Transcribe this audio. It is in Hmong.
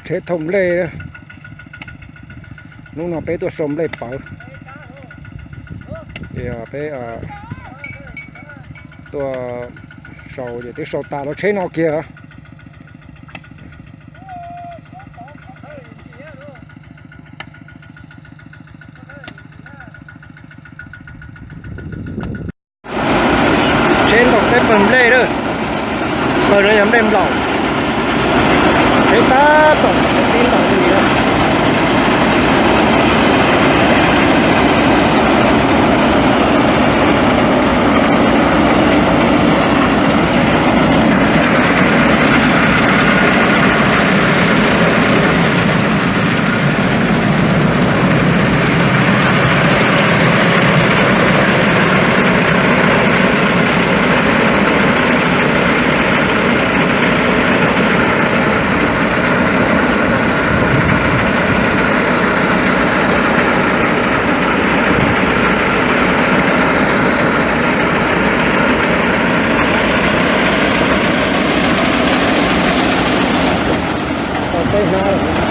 Tsheb thauj nplej. Hnub no peb tuaj sau nplej pawv. Peb tuaj sau ces twb sau tas lub tsheb no kiag. Tsheb ntaus teb pawg nplej lawm. Pawg no yog nplej nplaum. Tsheb tab tom tib ntaus li. Tau peb hnab.